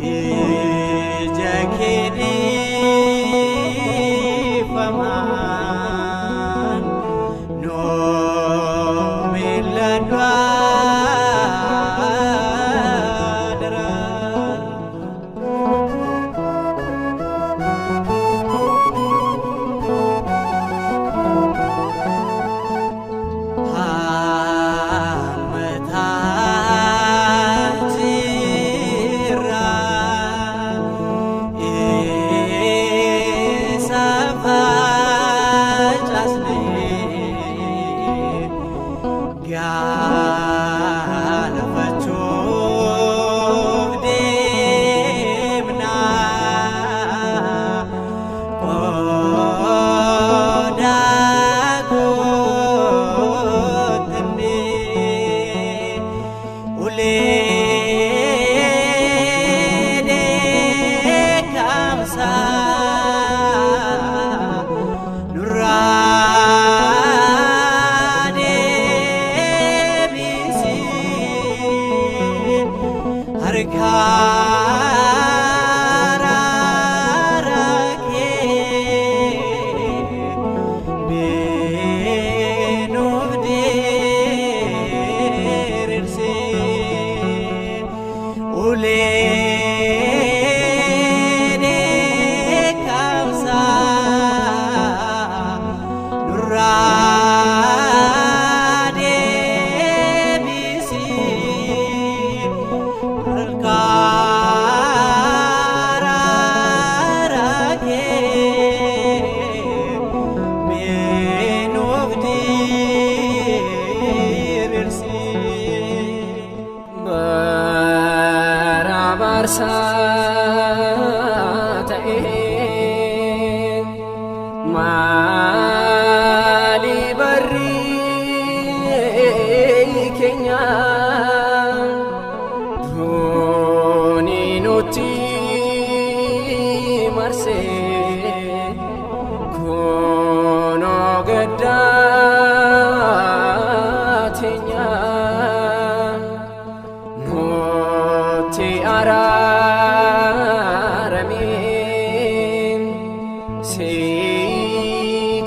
Ija kee dhiifamaan. No.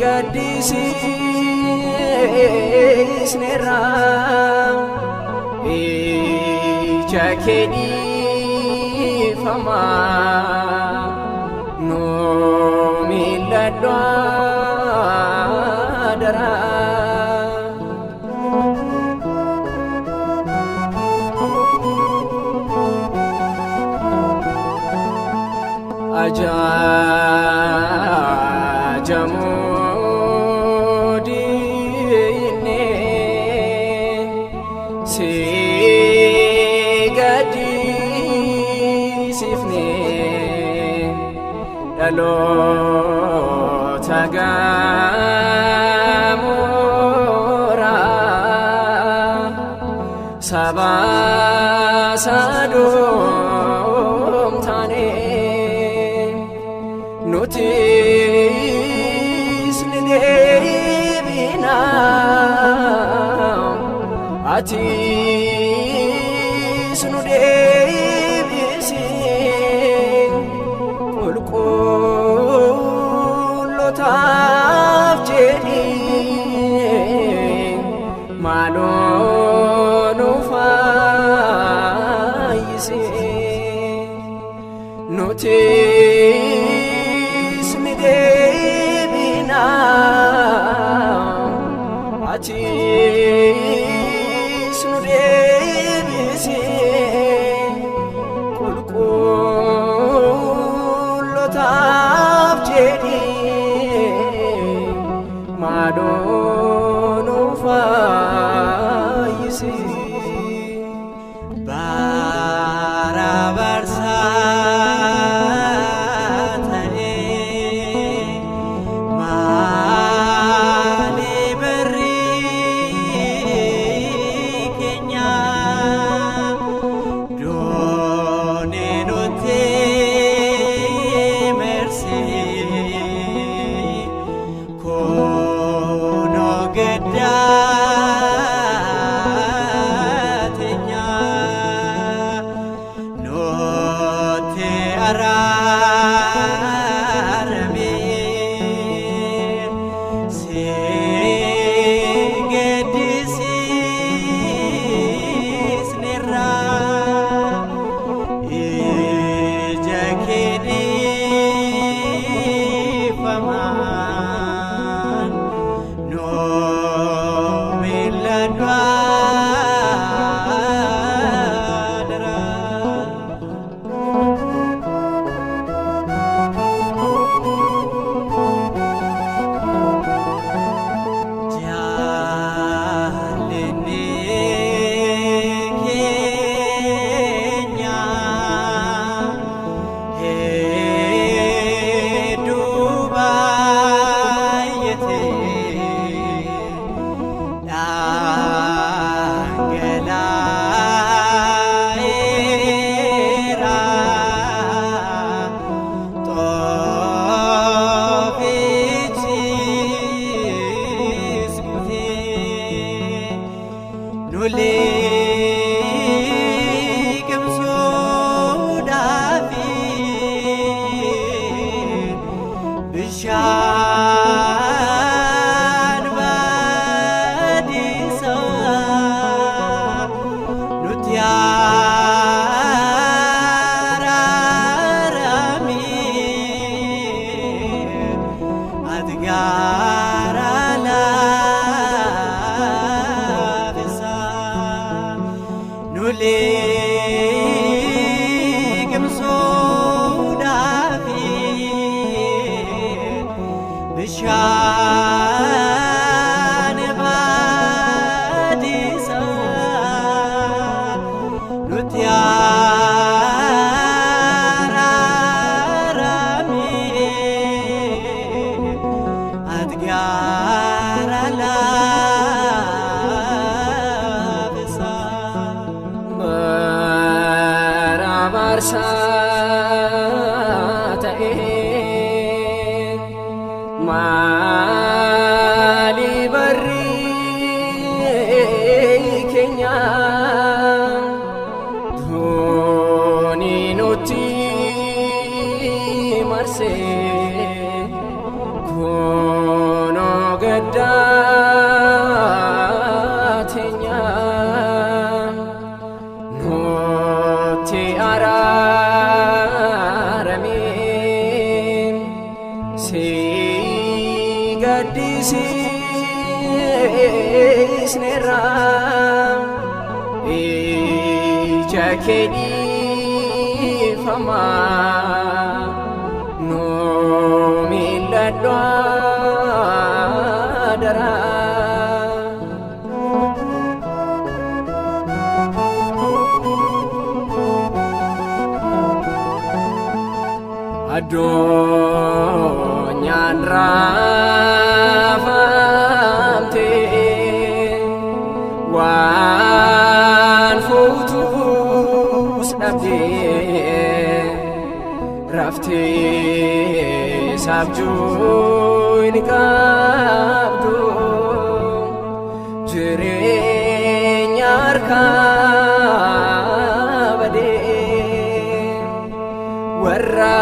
Gaddisiisneerra, ija kee dhiifamaa nu mil'adhu adaraa. Ajaajamuu diinee si gaddisiifnee dhaloota gaamoraa saba Sodoom taanee nutis ni deebina, atis nu deebisi, qulqullotaaf jedhi maaloo nu fayyisi. Nutis ni deebina, atis nu deebisi, qulqullotaaf jedhi maaloo nu fayyisi. Bara barsaa ta'ee maali barri keenya doonii nutti marsee kunoo gaddaa teenya nutti araarame si gaddisiisneerra, ija kee dhiifamaan nu mil'adhu adaraa. Jaalalli keenya hedduu baay'ate dhangala'eera xoofichis guutee nu liqimsuudhaaf bishaan badiisa nuti araarami, ati gaara laafisa nu liqimsuudhaaf bishaan badiisa nuti araarami, ati gaara laafisa. Bara barsaa ta'ee maali barri keenya doonii nutti marsee kunoo. gaddaa teenya nutti araarame si gaddisiisneerra ija kee dhiifamaa nu mil'adhu adaraa. Addunyaan raafamte waan fuutus dhabdee raftee saabjuu hin qabdu jireenya harkaa badee warra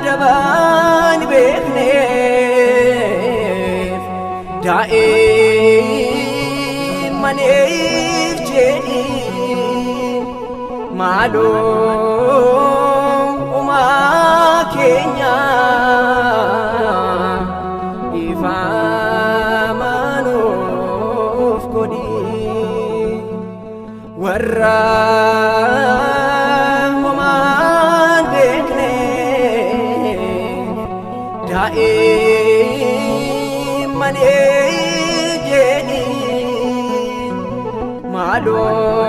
dabaan beekneef daa'immaniif jedhi maaloo uumaa keenya ifaa nuuf godhi warra homaan beekne daa'immaniif jedhi maaloo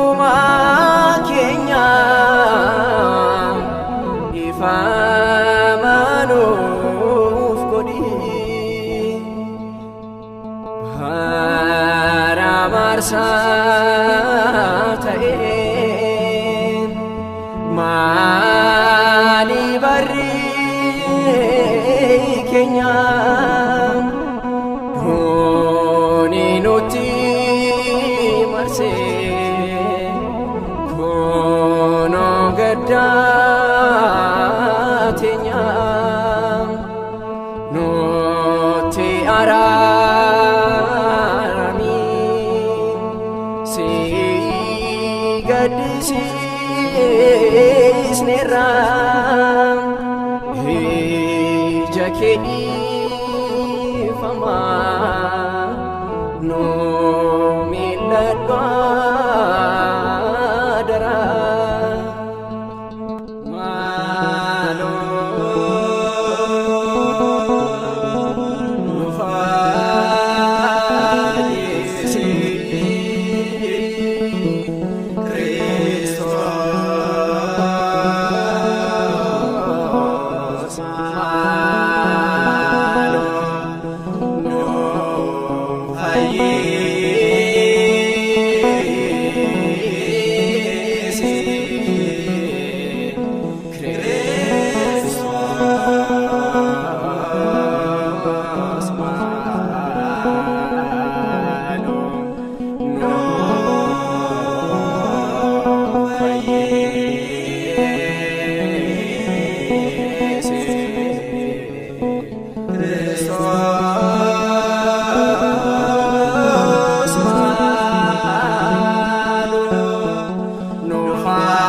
uumaa keenya ifaa nuuf godhi. Bara marsaa ta'een maali barri keenya duuni nutti marsee kunoo gaddaa teenya nutti araarami si gaddisiisneerra ija kee dhiifamaa nu mil'adhu adaraa. Maaloo nu fayyisi Kiristoos maaloo nu fayyisi Kiristoos maaloo nu fayyisi Kiristoos maaloo nu fayyisi.